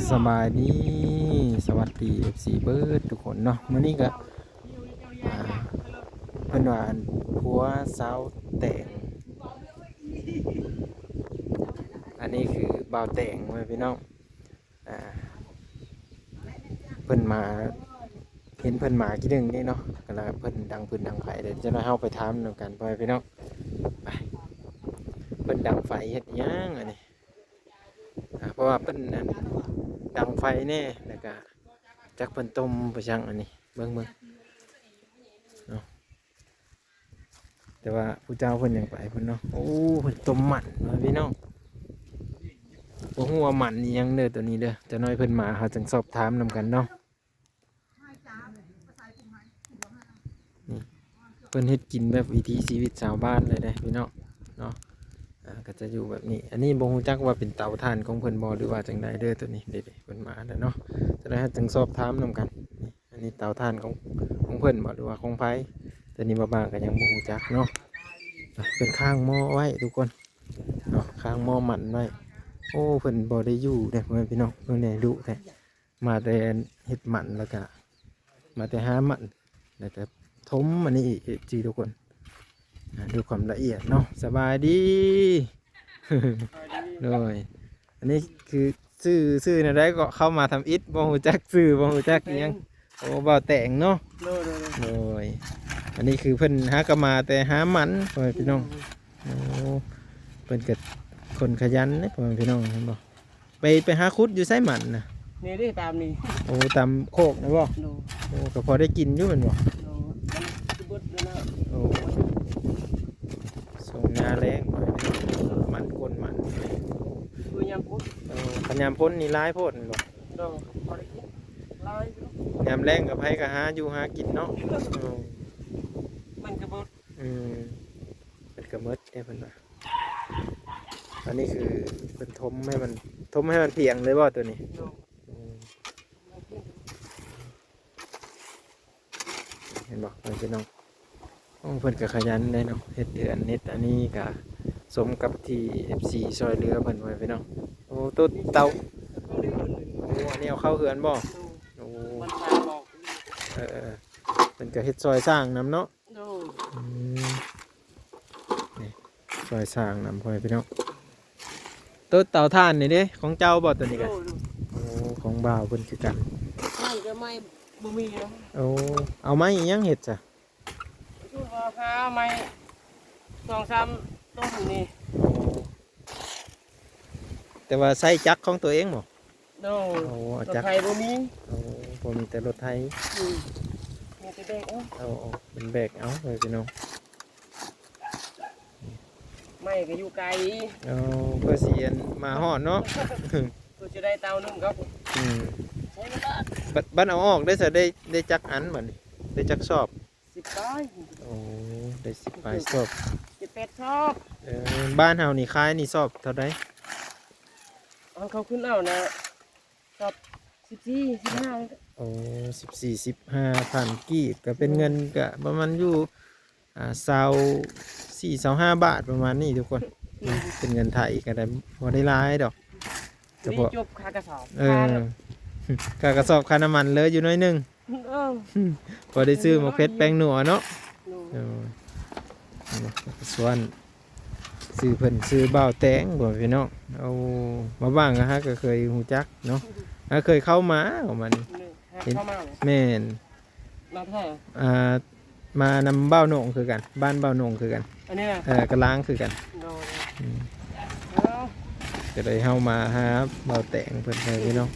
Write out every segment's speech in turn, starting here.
ສະບາຍດີ ສະຫວັດດີ ເອັຟຊີ ເບິດທຸກຄົນເນາະ. ມື້ນີ້ກໍ ອ່າ ເພິ່ນວ່າອັນ ຜົວສາວແຕງ ອັນນີ້ຄືບ່າວແຕງ ພໍ່ແມ່ພີ່ນ້ອງ. ອ່າ ເພິ່ນມາ ເຫັນເພິ່ນມາກີ້ໜຶ່ງນີ້ເນາະ ກໍລະເພິ່ນດັງຟືນດັງໄຟເດ້. ຈັກໜ້ອຍເຮົາໄປຖາມນຳກັນ ພໍ່ແມ່ພີ່ນ້ອງ ໄປ. ເພິ່ນດັງໄຟເຮັດຫຍັງອັນນີ້? ອ່າ ເພາະວ່າເພິ່ນ ອັນ ດັງໄຟແດ່ ແລ້ວກະຈັກເພິ່ນຕົ້ມໄປຈັ່ງອັນນີ້ ເບິ່ງໆ ເນາະ. ແຕ່ວ່າຜູ້ເຈົ້າເພິ່ນຍັງໄປພຸ້ນເນາະ. ໂອ້ ເພິ່ນຕົ້ມມັນເນາະພີ່ນ້ອງ. ບໍ່ຮູ້ວ່າມັນອີ່ຫຍັງເດີໂຕນີ້ເດີ. ຈັກໜ້ອຍເພິ່ນມາເຮົາຈັ່ງສອບຖາມນຳກັນເນາະ. ນີ້ ເພິ່ນເຮັດກິນແບບວິຖີຊີວິດຊາວບ້ານເລີຍເດ້ພີ່ນ້ອງເນາະ. ອ່າ ກໍຈະຢູ່ແບບນີ້. ອັນນີ້ບໍ່ຮູ້ຈັກວ່າເປັນເຕົາຖ່ານຂອງເພິ່ນບໍ່ ຫຼືວ່າຈັ່ງໃດເດີ. ໂຕນີ້ເດ້ໆ ເພິ່ນມາແລ້ວເນາະ. ຈະໄດ້ເຮົາຈຶ່ງສອບຖາມນຳກັນ. ນີ້ ອັນນີ້ເຕົາຖ່ານຂອງ ຂອງເພິ່ນບໍ່ ຫຼືວ່າຂອງໃຜ? ໂຕນີ້ບ່າວໆກໍຍັງບໍ່ຮູ້ຈັກເນາະ. ອ່ະ ເພິ່ນຄ້າງໝໍ້ໄວ້ທຸກຄົນເນາະ ຄ້າງໝໍ້ມັນໄວ້. ໂອ້ ເພິ່ນບໍ່ໄດ້ຢູ່ເດ້ ພໍ່ແມ່ພີ່ນ້ອງ. ເບິ່ງແດ່ ດຸແທ້. ມາແຕ່ເຮັດມັນ ແລ້ວກະມາແຕ່ຫາມັນ ແລ້ວກະຖົມອັນນີ້ອີກ ເອັຟຊີ ທຸກຄົນ. ອ່າ ດູຄວາມລະອຽດເນາະ. ສະບາຍດີ. ໂດຍ ອັນນີ້ຄືຊື່ ຊື່ແນວໃດເກາະ? ເຂົ້າມາທຳອິດ ບໍ່ຮູ້ຈັກຊື່ ບໍ່ຮູ້ຈັກອີ່ຫຍັງ. ໂອ້ ບ່າວແຕງເນາະ. ໂດຍ ໂດຍ ໂດຍ ອັນນີ້ຄືເພິ່ນຫາກໍມາແຕ່ຫາມັນ ພໍ່ແມ່ພີ່ນ້ອງ. ໂອ້ ເພິ່ນກໍຄົນຂະຫຍັນເດ້ ພໍ່ແມ່ພີ່ນ້ອງ ເຫັນບໍ່? ໄປ ໄປຫາຂຸດຢູ່ໃສມັນນະ? ນີ້ເດ້ ຕາມນີ້. ໂອ້ ຕາມໂຄກນະບໍ່? ໂດຍ ໂອ້ ກໍພໍໄດ້ກິນຢູ່ແມ່ນບໍ່? ໂດຍ ມັນຊິເບິດແລ້ວນະ. ໂອ້ ສົ່ງຍາແລ້ງ ມັນກົ້ນມັນ ຄືຍາມຝົນ. ເອີ ຄັນຍາມຝົນນີ້ຫຼາຍໂພດແມ່ນບໍ່? ໂດຍ ພໍໄດ້ກິນຫຼາຍຢູ່. ຍາມແລ້ງກໍໃຜກໍຫາຢູ່ຫາກິນເນາະ. ໂອ້ ມັນກໍເບິດ. ອືມ ເພິ່ນກໍໝົດເດ້ເພິ່ນວ່າ. ອັນນີ້ຄືເພິ່ນຖົມໃຫ້ມັນ ຖົມໃຫ້ມັນພຽງເລີຍບໍ່ໂຕນີ້? ໂດຍ ອືມ ເຫັນບໍ່ ເພິ່ນເນາະ. ໂອ້ ເພິ່ນກໍຂະຫຍັນເດ້ເນາະ ເຮັດເຮືອນເຮັດອັນນີ້ກໍສົມກັບທີ່ເອັຟຊີຊ່ອຍເຫຼືອເພິ່ນໄວ້ພີ່ນ້ອງ. ໂອ້ ໂຕເຕົາ ໂອ້ ອັນນີ້ເອົາເຂົ້າເຮືອນບໍ່? ໂດຍ ໂອ້ ມັນຕາມອອກ. ເອີໆ ເພິ່ນກໍເຮັດຊ່ອຍສ້າງນຳເນາະ. ໂດຍ ອືມ ນີ້ ຊ່ອຍສ້າງນຳ ພໍ່ແມ່ພີ່ນ້ອງ. ໂຕເຕົາຖ່ານນີ້ເດ້ ຂອງເຈົ້າບໍ່ໂຕນີ້ກະ? ໂດຍ ໂດຍ ໂອ້ ຂອງບ່າວເພິ່ນຄືກັນ. ໄມ້ກໍໄມ້ບໍ່ມີແລ້ວ. ໂອ້ ເອົາໄມ້ອີ່ຫຍັງເຮັດຊະ? ຄືວ່າຫາໄມ້ສອງສາມຕົ້ນນີ້. ໂອ້ ແຕ່ວ່າໃຊ້ຈັກຂອງຕົວເອງບໍ່? ໂດຍ ໂອ້ ເອົາຈັກ ລົດໄຖບໍ່ມີ. ໂອ້ ບໍ່ມີແຕ່ລົດໄຖ. ອືມ ມີແຕ່ແບກເອົາ. ເອົາ ເອົາ ເປັນແບກເອົາ ເອີ ພີ່ນ້ອງ. ໄມ້ກໍຢູ່ໄກ. ເອົາ ເພື່ອຊິອັນມາຮອດເນາະ ເພື່ອຊິໄດ້ເຕົາໜຶ່ງກໍ. ອືມ ໃຊ້ເວລາ. ບັດ ບັດເອົາອອກໄດ້ຊະ ໄດ້ ໄດ້ຈັກອັນບັດນີ້? ໄດ້ຈັກຊອບ? ສິບປາຍ. ໂອ້ ໄດ້ສິບປາຍຊອບ ເຈັດແປດຊອບ. ເອີ ບ້ານເຮົານີ້ຂາຍນີ້ຊອບເທົ່າໃດ? ເອົາ ເຂົາຂຶ້ນເອົານະ ຊອບສິບສີ່ ສິບຫ້າ. ໂອ້ ສິບສີ່ ສິບຫ້າພັນກີບ ກໍເປັນເງິນກໍປະມານຢູ່ ອ່າ ຊາວສີ່ ຊາວຫ້າບາດ ປະມານນີ້ທຸກຄົນ. ອືມ ເປັນເງິນໄທກໍໄດ້ ບໍ່ໄດ້ຫຼາຍດອກ. ສະເພາະ ຈົບຄ່າກະສອບ. ເອີ ຄ່າກະສອບ ຄ່ານ້ຳມັນເຫຼືອຢູ່ໜ້ອຍໜຶ່ງ. ເອີ ພໍໄດ້ຊື້ໝາກເຜັດແປ້ງນົວເນາະ. ໂດຍ ເອີ ເນາະ ກະຊວນ ຊື່ເພິ່ນຊື່ບ່າວແຕງ ພໍ່ແມ່ພີ່ນ້ອງ. ເອົາ ມາຫວ່າງຫາກໍເຄີຍຮູ້ຈັກເນາະ ຫາເຄີຍເຂົ້າມາປະມານນີ້. ເຫັນ ເຂົ້າມາ ແມ່ນ ມາແທ້ ອ່າ ມານຳບ່າວໜົງຄືກັນ ບ້ານບ່າວໜົງຄືກັນ. ອັນນີ້ນະ ເອີ ກະລາງຄືກັນ. ໂດຍ ອືມ ເອີ ກໍໄດ້ເຮົາມາຫາບ່າວແຕງເພິ່ນ ພໍ່ແມ່ພີ່ນ້ອງ.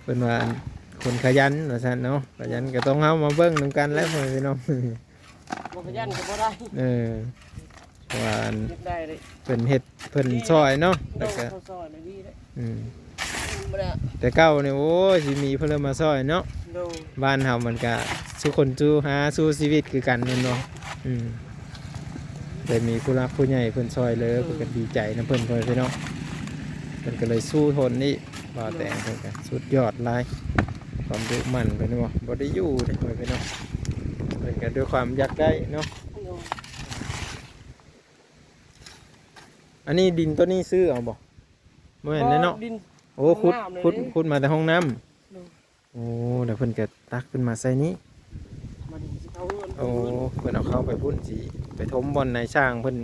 ເພິ່ນວ່າຄົນຂະຫຍັນວ່າຊັ້ນເນາະ ຂະຫຍັນກໍຕ້ອງເຮົາມາເບິ່ງນຳກັນແຫຼະ ພໍ່ແມ່ພີ່ນ້ອງ. ບໍ່ຂະຫຍັນກໍບໍ່ໄດ້. ເອີ ເພາະວ່າອັນ ເຮັດໄດ້ເດ້ ເພິ່ນເຮັດ ເພິ່ນຊ່ອຍເນາະ. ໂດຍ ແລ້ວກໍ ເຂົາຊ່ອຍແລ້ວດີເດ້. ອືມ ແຕ່ເກົ່ານີ້ ໂອ້ຍ ຊິມີຜູ້ໃດມາຊ່ອຍເນາະ. ໂດຍ ບ້ານເຮົາມັນກະສູ້ຄົນສູ້ຫາ ສູ້ຊີວິດຄືກັນແມ່ນບໍ່? ອືມ ແຕ່ມີຜູ້ຫຼັກຜູ້ໃຫຍ່ເພິ່ນຊ່ອຍເຫຼືອ ເອີ ເພິ່ນກໍດີໃຈນຳເພິ່ນ ພໍ່ແມ່ພີ່ນ້ອງ. ເພິ່ນກໍເລີຍສູ້ທົນອີກ ບ່າວແຕງ ໂດຍ ເພິ່ນກໍສຸດຍອດຫຼາຍ. ຄວາມດຸໝັ່ນເພິ່ນບໍ່ ບໍ່ໄດ້ຢູ່ເດ້ ພໍ່ແມ່ພີ່ນ້ອງ. ເພິ່ນກໍດ້ວຍຄວາມຢາກໄດ້ເນາະ. ໂດຍ ອັນນີ້ດິນໂຕນີ້ຊື້ເອົາບໍ່? ບໍ່ແມ່ນເດ້ເນາະ ບໍ່ ດິນ ໂອ້ ຂຸດ ຂຸດ ຂຸດມາແຕ່ຫ້ອງນ້ຳ. ໂດຍ. ໂອ້ ແລ້ວເພິ່ນກໍຕັກຂຶ້ນມາໃສ່ນີ້. ມານີ້ຊິເຂົ້າເຮືອນ. ໂອ້ ເພິ່ນເອົາເຂົ້າໄປພຸ້ນ ຊິໄປຖົມບ່ອນນາຍຊ່າງເພິ່ນ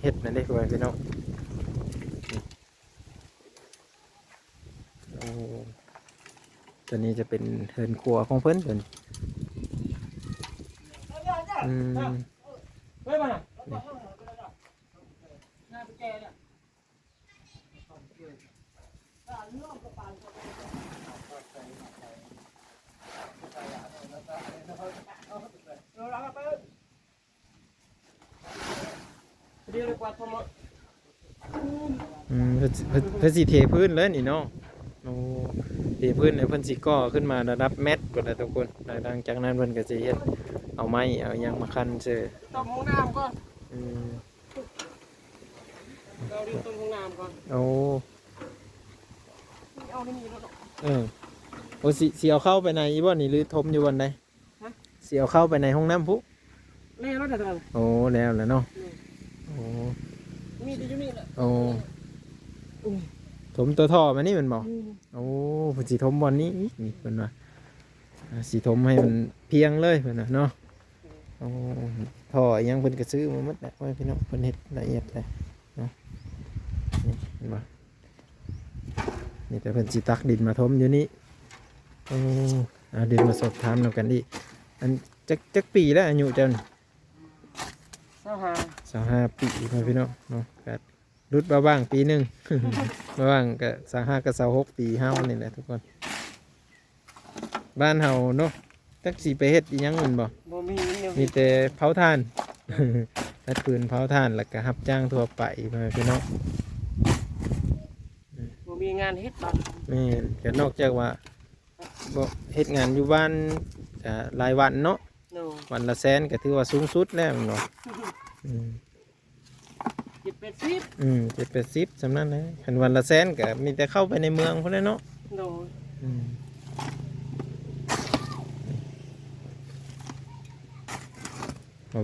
ເຮັດນັ້ນເດ້ ພໍ່ແມ່ພີ່ນ້ອງ. ໂອ້ ຕົວນີ້ຈະເປັນເຮືອນຄົວຂອງເພິ່ນ ຕົວນີ້. ອືມ ອືມ ເພິ່ນ ເພິ່ນ ເພິ່ນຊິເທພື້ນເລີຍນີ້ເນາະ. ໂອ້ ເທພື້ນແລ້ວເພິ່ນຊິກໍ່ຂຶ້ນມາລະດັບແມັດພຸ້ນແຫຼະທຸກຄົນ. ແລ້ວຫຼັງຈາກນັ້ນເພິ່ນກໍຊິເຮັດເອົາໄມ້ເອົາຫຍັງມາຄັນເຊີ. ຕ້ອງຫ້ອງນ້ຳກ່ອນ. ອືມ ເອົາດິນຕົ້ມຫ້ອງນ້ຳກ່ອນ. ໂອ້ ເອົາໃນນີ້ແລ້ວເນາະ. ເອີ ໂອ້ ຊິ ຊິເອົາເຂົ້າໄປໃນອີ່ບ່ອນນີ້ ຫຼືຖົມຢູ່ບ່ອນໃດ? ຮະ? ຊິເອົາເຂົ້າໄປໃນຫ້ອງນ້ຳພຸ້ນ? ແລ້ວແລ້ວ. ໂອ້ ແລ້ວແລ້ວເນາະ. ແມ່ນ. ໂອ້ ມີແຕ່ຢູ່ນີ້ແຫຼະ. ໂອ້ ໂອ້ຍ ຖົມຕົວທໍ່ມານີ້ແມ່ນບໍ່? ແມ່ນ. ໂອ້ ເພິ່ນຊິຖົມບ່ອນນີ້ອີກນີ້ ເພິ່ນວ່າ ອ່າ ຊິຖົມໃຫ້ມັນພຽງເລີຍເພິ່ນວ່າເນາະ. ໂອ້ ທໍ່ອີ່ຫຍັງເພິ່ນກໍຊື້ມາໝົດແຫຼະ ໂອ້ຍ ພີ່ນ້ອງ ເພິ່ນເຮັດລະອຽດເລີຍເນາະ. ນີ້ເຫັນບໍ່? ມີແຕ່ເພິ່ນຊິຕັກດິນມາຖົມຢູ່ນີ້. ໂອ້ ເອົາ ດຽວມາສອບຖາມນຳກັນອີກ. ອັນ ຈັກ ຈັກປີແລ້ວອາຍຸເຈົ້ານີ້? ຊາວຫ້າ ຊາວຫ້າປີ ພໍ່ແມ່ພີ່ນ້ອງເນາະ. ກໍຫຼຸດມາຫວ່າງປີໜຶ່ງ ມາຫວ່າງກໍຊາວຫ້າກັບຊາວຫົກປີເຮົານີ້ແຫຼະທຸກຄົນ. ບ້ານເຮົາເນາະ ຈັກຊິໄປເຮັດອີ່ຫຍັງແມ່ນບໍ່? ບໍ່ມີແນວ ມີແຕ່ເຜົາຖ່ານ ຕັດຟືນເຜົາຖ່ານ ແລ້ວກໍຮັບຈ້າງທົ່ວໄປ ພໍ່ແມ່ພີ່ນ້ອງ. ບໍ່ມີງານເຮັດບາດ. ແມ່ນ ກໍນອກຈາກວ່າບໍ່ເຮັດງານຢູ່ບ້ານ ກໍລາຍວັນເນາະ. ໂດຍ. ວັນລະແສນກໍຖືວ່າສູງສຸດແລ້ວແມ່ນບໍ່? ອືມ. ເຈັດແປດສິບ. ອືມ ເຈັດແປດສິບ ສ່ຳນັ້ນແຫຼະ. ຄັນວັນລະແສນກໍມີແຕ່ເຂົ້າໄປໃນເມືອງພຸ້ນແຫຼະເນາະ. ໂດຍ. ອືມ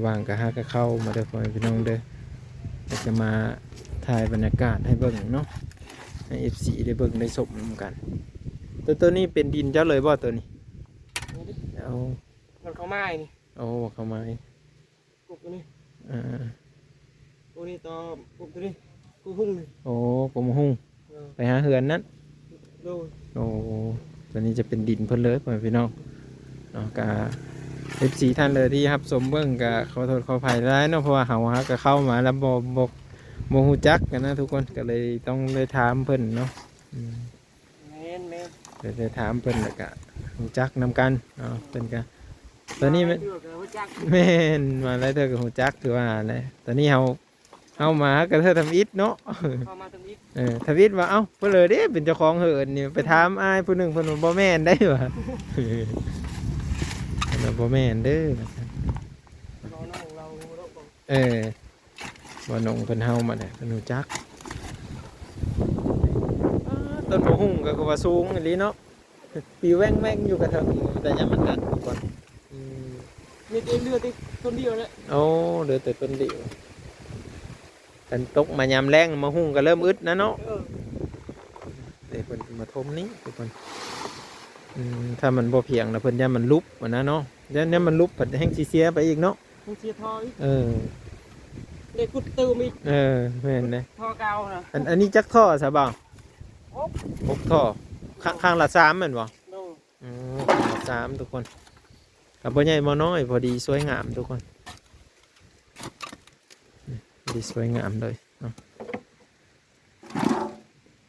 ວ່າງໆກໍຫາກໍເຂົ້າມາເດີ ພໍ່ແມ່ພີ່ນ້ອງເດີ ແລ້ວຈະມາຖ່າຍບັນຍາກາດໃຫ້ເບິ່ງເນາະ ໃຫ້ເອັຟຊີໄດ້ເບິ່ງໄດ້ຊົມນຳກັນ. ໂຕ ໂຕນີ້ເປັນດິນເຈົ້າເລີຍບໍ່ ໂຕນີ້? ເອົາ ມັນເຂົ້າມານີ້. ໂອ້ ເຂົ້າມາ ກົກຕົວນີ້. ອ່າ ໂອ້ ນີ້ຕໍ່ກົກຕົວນີ້ ກົກຫຸ່ງນີ້. ໂອ້ ກົກໝາກຫຸ່ງ. ເອີ ໄປຫາເຮືອນນັ້ນ. ໂດຍ. ໂອ້ ຕົວນີ້ຈະເປັນດິນເພິ່ນເລີຍ ພໍ່ແມ່ພີ່ນ້ອງເນາະ. ກະ ເອັຟຊີ ທ່ານໃດທີ່ຮັບຊົມເບິ່ງ ກະຂໍໂທດຂໍອະໄພຫຼາຍເນາະ ເພາະວ່າເຮົາຫາກະເຂົ້າມາແລ້ວບໍ່ ບໍ່ ບໍ່ຮູ້ຈັກກັນນະທຸກຄົນ ກະເລີຍຕ້ອງໄດ້ຖາມເພິ່ນເນາະ. ອືມ. ແມ່ນໆ ໄປ ໄປຖາມເພິ່ນ ແລ້ວກະຮູ້ຈັກນຳກັນເນາະ. ເພິ່ນກະ ຕອນນີ້ແມ່ນ ມາຫຼາຍເທື່ອກໍຮູ້ຈັກ ແມ່ນ ມາຫຼາຍເທື່ອກໍຮູ້ຈັກ ຄືວ່າແຫຼະ. ຕອນນີ້ເຮົາ ເຮົາມາກໍເທື່ອທຳອິດເນາະ ເຂົ້າມາທຳອິດ. ເອີ ທຳອິດວ່າ ເອົ້າ ເພິ່ນເລີຍເດ້ ເປັນເຈົ້າຂອງເຫີນນີ້ ໄປຖາມອ້າຍຜູ້ໜຶ່ງ ເພິ່ນວ່າບໍ່ແມ່ນໄດ໋ວ່າ ເພິ່ນວ່າບໍ່ແມ່ນເດີວ່າຊັ້ນ. ເວົ້ານ້ອງລາວຮູ້ເນາະ. ເອີ ວ່ານ້ອງເພິ່ນເຮົາມາແຫຼະ ເພິ່ນຮູ້ຈັກ. ອ້າ ຕົ້ນໝາກຫຸ່ງກໍຄືວ່າສູງອີ່ຫຼີເນາະ ປິວແວ່ງໆຢູ່ກະເທິງ ແຕ່ຍາມມັນຕັດກ່ອນ. ອືມ ມີແຕ່ເຫຼືອແຕ່ຕົ້ນດຽວແຫຼະ. ໂອ້ ເຫຼືອແຕ່ຕົ້ນດຽວ. ຄັນຕົກມາຍາມແລ້ງ ໝາກຫຸ່ງກໍເລີ່ມອຶດນະເນາະ. ເອີ ເດ້ ເພິ່ນມາຖົມນີ້ທຸກຄົນ. ອືມ ຖ້າມັນບໍ່ພຽງນະ ເພິ່ນຢ້ານມັນຫຼຸບຫັ້ນນະເນາະ. ຢ້ານ ຢ້ານມັນຫຼຸບ ພັດແຮ່ງຊິເສຍໄປອີກເນາະ. ມັນເສຍທໍ່ອີກ. ເອີ ໄດ້ຂຸດຕື່ມອີກ. ເອີ ແມ່ນເດ້ ທໍ່ເກົ່ານະ. ອັນ ອັນນີ້ຈັກທໍ່ຊະບ່າວ? ຫົກ ຫົກທໍ່. ຂ້າງ ຂ້າງລະສາມແມ່ນບໍ່? ໂດຍ. ອືມ ຂ້າງລະສາມທຸກຄົນ. ກໍບໍ່ໃຫຍ່ບໍ່ນ້ອຍ ພໍດີສວຍງາມທຸກຄົນ ພໍດີສວຍງາມເລີຍເນາະ.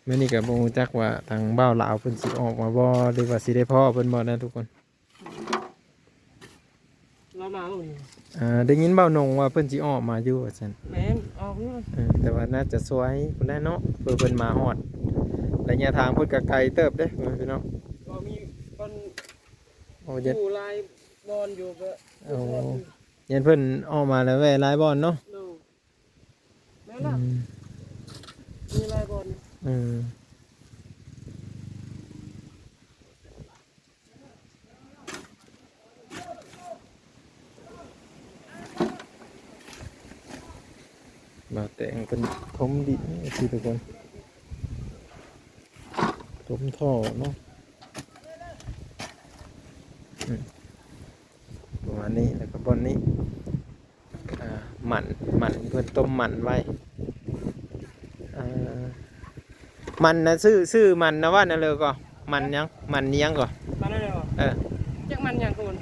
ມື້ນີ້ກໍບໍ່ຮູ້ຈັກວ່າທາງບ່າວລາວເພິ່ນຊິອອກມາບໍ່ ຫຼືວ່າຊິໄດ້ພໍ້ເພິ່ນບໍ່ນະທຸກຄົນ. ລາວມາບໍ່ນີ້? ອ່າ ໄດ້ຍິນບ່າວນົງວ່າເພິ່ນຊິອອກມາຢູ່ວ່າຊັ້ນ. ແມ່ນ ອອກຢູ່. ເອີ ແຕ່ວ່າໜ້າຈະສວຍພຸ້ນແຫຼະເນາະ ເພື່ອເພິ່ນມາຮອດ. ໄລຍະທາງເພິ່ນກໍໄກເຕີບເດ້ ພີ່ນ້ອງ. ກໍມີບ່ອນ ໂອ້ ເຢັດ ຢູ່ຫຼາຍບ່ອນຢູ່ ກໍ ໂອ້ ຢ້ານເພິ່ນອອກມາແລ້ວແວ່ຫຼາຍບ່ອນເນາະ. ໂດຍ. ແມ່ນລະ ອືມ ມີຫຼາຍບ່ອນ. ເອີ ບ່າວແຕງເພິ່ນຖົມດິນ ເອັຟຊີ ທຸກຄົນ. ຕົມທໍ່ເນາະ ອືມ ປະມານນີ້ ແລ້ວກໍບ່ອນນີ້ ອ່າ ມັນ ມັນ ເພິ່ນຕົ້ມມັນໄວ້ ອ່າ ມັນນະ ຊື່ ຊື່ມັນນະວ່ານັ້ນເລີຍກໍ ມັນຫຍັງ ມັນຫຍັງກໍ ມັນອັນນັ້ນເນາະ ເອີ ຈັກມັນຫຍັງກໍມັນ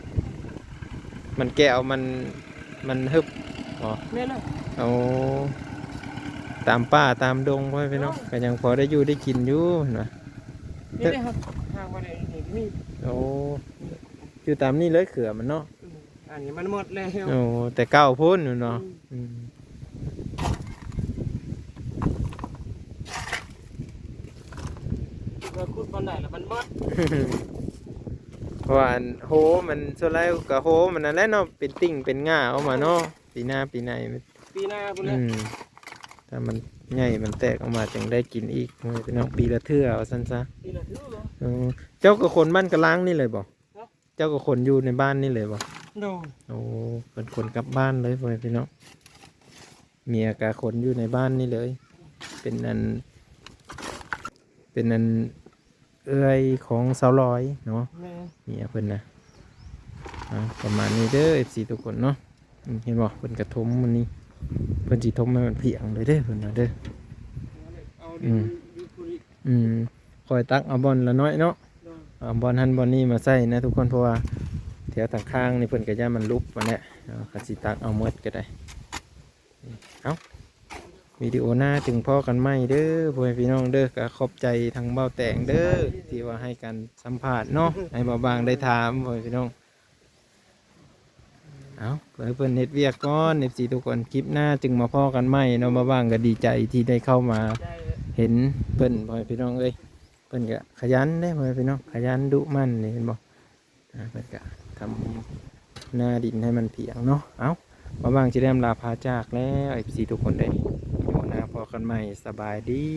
ມັນແກ້ວ ມັນ ມັນຫຶບບໍ? ແມ່ນແລ້ວ ໂອ້ ຕາມປ່າຕາມດົງ ພໍ່ແມ່ພີ່ນ້ອງ ໂອ້ ກໍຍັງພໍໄດ້ຢູ່ໄດ້ກິນຢູ່ ເຫັນບໍ່? ນີ້ເດ້ ຫາກວ່າໄດ້ນີ້ມີ ໂອ້ ຢູ່ຕາມນີ້ເລີຍເຂືອມັນເນາະ ອືມ ອັນນີ້ມັນໝົດແລ້ວ ໂອ້ ແຕ່ເກົ່າພຸ້ນເນາະ ອືມ ອືມ ວ່າຂຸດບ່ອນໃດລະມັນໝົດ ເພາະວ່າອັນໂຮມັນ ສ່ວນຫຼາຍກໍໂຮມັນນັ້ນແຫຼະເນາະ ເປັນຕິ່ງເປັນຫຍ້າອອກມາເນາະ ປີໜ້າປີໃນ ປີໜ້າພຸ້ນແຫຼະ ອືມ ຖ້າມັນໃຫຍ່ມັນແຕກອອກມາຈຶ່ງໄດ້ກິນອີກ ພີ່ນ້ອງ ປີລະເທື່ອວ່າຊັ້ນຊະ ປີລະເທື່ອ ເອີ ເຈົ້າກໍຄົນບ້ານກະລາງນີ້ເລີຍບໍ? ເນາະ ເຈົ້າກໍຂົນຢູ່ໃນບ້ານນີ້ເລີຍບໍ່? ໂດຍ ໂອ້ ເພິ່ນຂົນກັບບ້ານເລີຍ ພໍ່ແມ່ພີ່ນ້ອງ ເມຍກໍຂົນຢູ່ໃນບ້ານນີ້ເລີຍ ເປັນອັນ ເປັນອັນເອື້ອຍຂອງສາວລອຍເນາະ ແມ່ນ ເມຍເພິ່ນນະ ອ່າ ປະມານນີ້ເດີ ເອັຟຊີ ທຸກຄົນເນາະ ອືມ ເຫັນບໍ່ ເພິ່ນກະຖົມມື້ນີ້ ເພິ່ນຊິຖົມໃຫ້ມັນພຽງເລີຍເດີ ເພິ່ນວ່າເດີ ເອົາດິນ ອືມ ຢູ່ພຸ້ນອີກ ອືມ ຄ່ອຍຕັກເອົາບ່ອນລະໜ້ອຍເນາະ ໂດຍ ເອົາບ່ອນຫັ້ນບ່ອນນີ້ມາໃສ່ນະທຸກຄົນ ເພາະວ່າແຖວທາງຂ້າງນີ້ເພິ່ນກະຢ້ານມັນຫຼຸບຫັ້ນແຫຼະ ເຮົາກະຊິຕັກເອົາໝົດກະໄດ້ ເອົາ ວິດີໂອໜ້າຈຶ່ງພໍ້ກັນໃໝ່ເດີ ພໍ່ແມ່ພີ່ນ້ອງເດີ ກະຂອບໃຈທາງບ່າວແຕງເດີ ທີ່ວ່າໃຫ້ການສຳພາດເນາະ ໃຫ້ບ່າວບາງໄດ້ຖາມ ພໍ່ແມ່ພີ່ນ້ອງ ເອົາ ໃຫ້ເພິ່ນເຮັດວຽກກ່ອນ ເອັຟຊີ ທຸກຄົນ ຄລິບໜ້າຈຶ່ງມາພໍ້ກັນໃໝ່ເນາະ ບ່າວບາງກໍດີໃຈທີ່ໄດ້ເຂົ້າມາເຫັນເພິ່ນ ພໍ່ແມ່ພີ່ນ້ອງເອີຍ ເພິ່ນກໍຂະຫຍັນເດ້ ພໍ່ແມ່ພີ່ນ້ອງ ຂະຫຍັນດຸໝັ່ນນີ້ ເຫັນບໍ່ ອ່າ ເພິ່ນກະທຳໜ້າດິນໃຫ້ມັນພຽງເນາະ ເອົ້າ ບ່າວບາງຊິໄດ້ອຳລາພາຈາກແລ້ວ ເອັຟຊີ ທຸກຄົນເດີ ໂອນາ ພໍ້ກັນໃໝ່ ສະບາຍດີ.